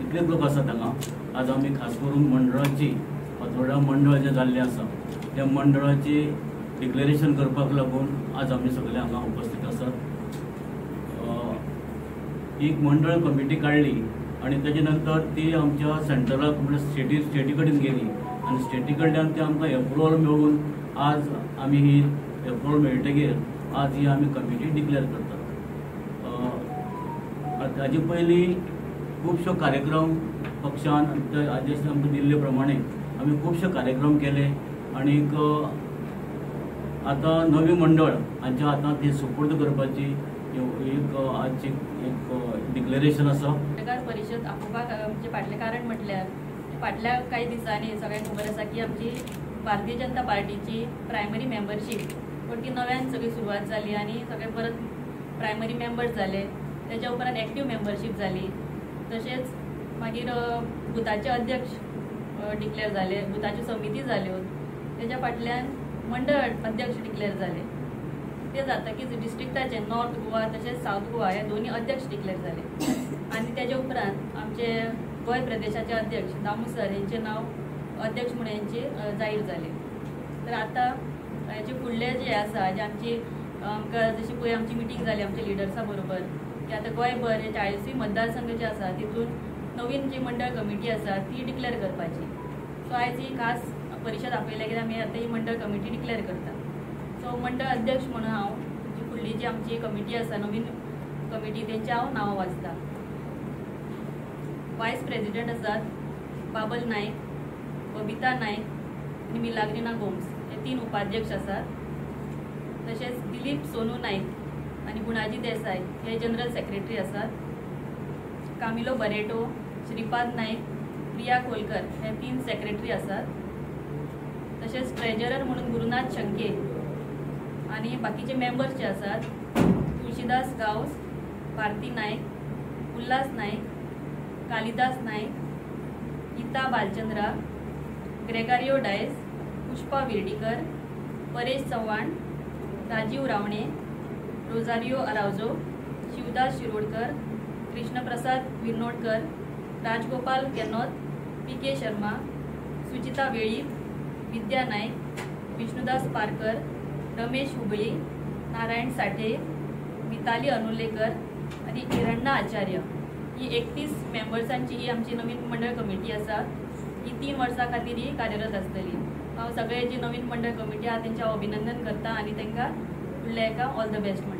जितले लोक आसात हांगा आज आमी खास करून मंडळाची फातोर्डा मंडळ जें जाल्लें आसा त्या मंडळाची डिक्लेरेशन करपाक लागून आज आमी सगळे हांगा उपस्थित आसात. एक मंडळ कमिटी काडली आनी ताजे नंतर ती आमच्या सेंट्रलाक म्हणल्यार स्टेटी कडेन गेली आनी स्टेटी कडल्यान ते आमकां एप्रुवल मेळून आज आमी ही एप्रुवल मेळटगीर आज ही आमी कमिटी डिक्लेअर करतात. ताजे पयलीं खुबशो कार्यक्रम पक्षान आदेश आमकां दिल्ले प्रमाणे आमी खुबशे कार्यक्रम केले आनीक आतां नवी मंडळ हांच्या हातांत ती सुपूर्द करपाची एक आजची एक डिक्लेरेशन आसा. पत्रकार परिशद आपोवपाक आमचें फाटलें कारण म्हटल्यार फाटल्या कांय दिसांनी सगळ्यांक खबर आसा की आमची भारतीय जनता पार्टीची प्रायमरी मेंबरशीप पण ती नव्यान सगळी सुरवात जाली आनी सगळे परत प्रायमरी मेंबर्स जाले. तेच्या उपरांत एक्टीव मेंबरशीप जाली. तशेंच मागीर बुथाचे अध्यक्ष डिक्लेअर जाले, बुथाच्यो समिती जाल्यो, तेच्या फाटल्यान मंडळ अध्यक्ष डिक्लेअर जाले. ते जातकीच डिस्ट्रिक्टाचे नॉर्थ गोवा तशेंच सावथ गोवा हे दोनूय अध्यक्ष डिक्लेअर जाले आनी तेच्या उपरांत आमचे गोंय प्रदेशाचे अध्यक्ष दामू सर हेंचें नांव अध्यक्ष म्हणून हेंचे जाहीर जाले. तर आतां हेचे फुडले जे आसा जे आमची आमकां जशी पळय आमची मिटींग जाली आमच्या लिडर्सा बरोबर की आतां गोंयभर हे 40 मतदारसंघ जे आसा तितून नवीन जी मंडळ कमिटी आसा ती डिक्लेअर करपाची. सो आयज ही खास परिशद आपयल्या कित्याक आमी आतां ही मंडळ कमिटी डिक्लेअर करता. सो मंडळ अध्यक्ष म्हणून हांव जी फुडली जी आमची कमिटी आसा नवीन कमिटी तेंची हांव नांवां वाचता. वायस प्रेजिडेंट आसात बाबल नायक, बबिता नायक आनी मिलाग्रिना गोम्स हे 3 उपाध्यक्ष आसात. तशेंच दिलीप सोनू नायक आनी गुणाजी देसाय हे जनरल सेक्रेटरी आसात. कामिलो बरेटो, श्रीपाद नायक, प्रिया खोलकर हे 3 सेक्रेटरी आसात. तशेंच ट्रेजरर म्हणून गुरुनाथ शंके आनी बाकीचे मेंबर्स जे आसात तुळशीदास गांवस, भारती नायक, उल्हास नायक, कालिदास नायक, गीता बालचंद्रा, ग्रेगारियो डायस, पुष्पा विर्डीकर, परेश चव्हाण, राजीव रावणे, रोजारियो अरावजो, शिवदास शिरोडकर, कृष्णप्रसाद विर्नोडकर, राजगोपाल केनोत, पी.के. शर्मा, सुचिता वेळीप, विद्या नायक, विष्णुदास पारकर, रमेश हुबळी, नारायण साठे, मिताली अनुलेकर आनी हिरण्णा आचार्य ही 31 मेंबर्सांची ही आमची नवीन मंडळ कमिटी आसा. ही 3 वर्सां खातीर ही कार्यरत आसतली. हांव सगळे जी नवीन मंडळ कमिटी आसा तेंचें हांव अभिनंदन करता आनी तांकां फुडल्या एका ऑल the best म्हणटा.